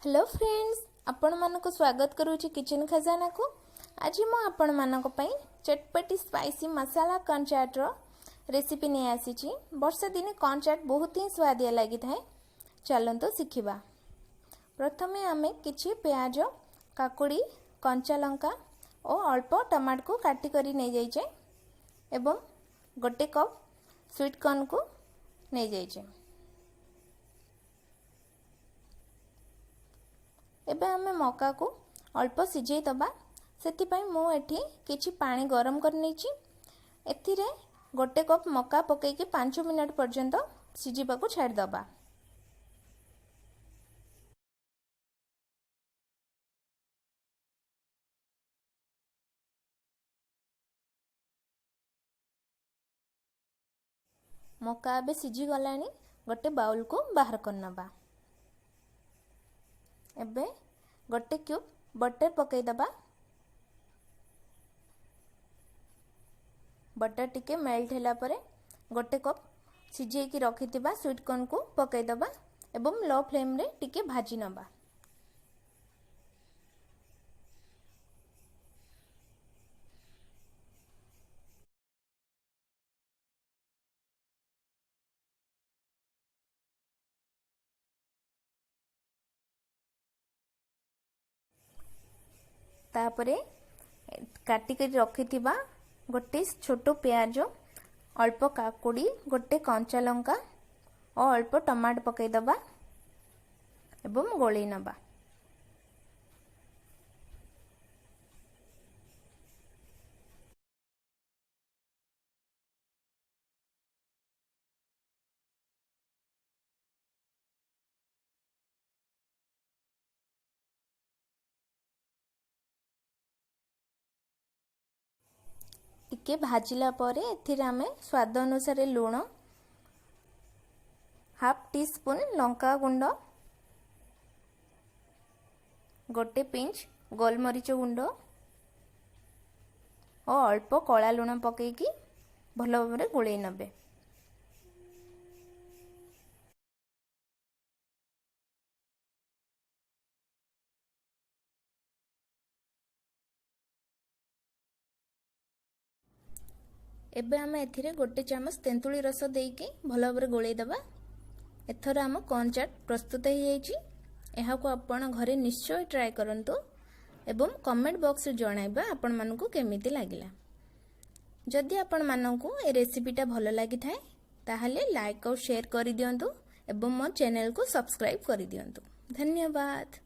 Hello friends, ଆପଣମାନଙ୍କୁ ସ୍ୱାଗତ କରୁଛି କିଚେନ୍ ଖଜାନାକୁ। ଆଜି ମୁଁ ଆପଣମାନଙ୍କ ପାଇଁ ଚଟପଟି ସ୍ପାଇସି ମସାଲା କର୍ନ ଚାଟ୍ର ରେସିପି ନେଇ ଆସିଛି। ବର୍ଷା ଦିନେ କର୍ନ ଚାଟ୍ ବହୁତ ହିଁ ସୁଆଦିଆ ଲାଗିଥାଏ। ଚାଲନ୍ତୁ ଶିଖିବା। ପ୍ରଥମେ ଆମେ କିଛି ପିଆଜ, କାକୁଡ଼ି, କଞ୍ଚା ଲଙ୍କା ଓ ଅଳ୍ପ ଟମାଟୋକୁ କାଟି କରି ନେଇଯାଇଛେ ଏବଂ ଗୋଟେ କପ୍ ସୁଇଟ୍ କର୍ନକୁ ନେଇଯାଇଛେ। ଏବେ ଆମେ ମକାକୁ ଅଳ୍ପ ସିଝେଇ ଦେବା। ସେଥିପାଇଁ ମୁଁ ଏଠି କିଛି ପାଣି ଗରମ କରିନେଇଛି। ଏଥିରେ ଗୋଟେ କପ୍ ମକା ପକାଇକି 5 ମିନିଟ୍ ପର୍ଯ୍ୟନ୍ତ ସିଝିବାକୁ ଛାଡ଼ିଦେବା। ମକା ଏବେ ସିଝିଗଲାଣି, ଗୋଟେ ବାଉଲକୁ ବାହାର କରିନେବା। ଏବେ ଗୋଟେ କ୍ୟୁବ୍ ବଟର୍ ପକାଇଦେବା। ବଟର୍ ଟିକେ ମେଲ୍ଟ ହେଲା ପରେ ଗୋଟେ କପ୍ ସିଝେଇକି ରଖିଥିବା ସୁଇଟ୍ କର୍ନକୁ ପକାଇଦେବା ଏବଂ ଲୋ ଫ୍ଲେମ୍ରେ ଟିକେ ଭାଜି ନେବା। ତାପରେ କାଟିକରି ରଖିଥିବା ଗୋଟେ ଛୋଟ ପିଆଜ, ଅଳ୍ପ କାକୁଡ଼ି, ଗୋଟେ କଞ୍ଚା ଲଙ୍କା ଓ ଅଳ୍ପ ଟମାଟୋ ପକାଇଦେବା ଏବଂ ଗୋଳେଇ ନେବା। ଟିକେ ଭାଜିଲା ପରେ ଏଥିରେ ଆମେ ସ୍ୱାଦ ଅନୁସାରେ ଲୁଣ, ହାଫ୍ ଟି ସ୍ପୁନ୍ ଲଙ୍କା ଗୁଣ୍ଡ, ଗୋଟେ ପିଞ୍ଚ ଗୋଲମରିଚ ଗୁଣ୍ଡ ଓ ଅଳ୍ପ କଳା ଲୁଣ ପକାଇକି ଭଲ ଭାବରେ ଗୋଳେଇ ନେବେ। ଏବେ ଆମେ ଏଥିରେ ଗୋଟେ ଚାମଚ ତେନ୍ତୁଳି ରସ ଦେଇକି ଭଲ ଭାବରେ ଗୋଳେଇ ଦେବା। ଏଥର ଆମ କର୍ନ ଚାଟ୍ ପ୍ରସ୍ତୁତ ହେଇଯାଇଛି। ଏହାକୁ ଆପଣ ଘରେ ନିଶ୍ଚୟ ଟ୍ରାଏ କରନ୍ତୁ ଏବଂ କମେଣ୍ଟ ବକ୍ସରେ ଜଣାଇବା ଆପଣମାନଙ୍କୁ କେମିତି ଲାଗିଲା। ଯଦି ଆପଣମାନଙ୍କୁ ଏ ରେସିପିଟା ଭଲ ଲାଗିଥାଏ, ତାହେଲେ ଲାଇକ୍ ଆଉ ସେୟାର କରିଦିଅନ୍ତୁ ଏବଂ ମୋ ଚ୍ୟାନେଲକୁ ସବସ୍କ୍ରାଇବ୍ କରିଦିଅନ୍ତୁ। ଧନ୍ୟବାଦ।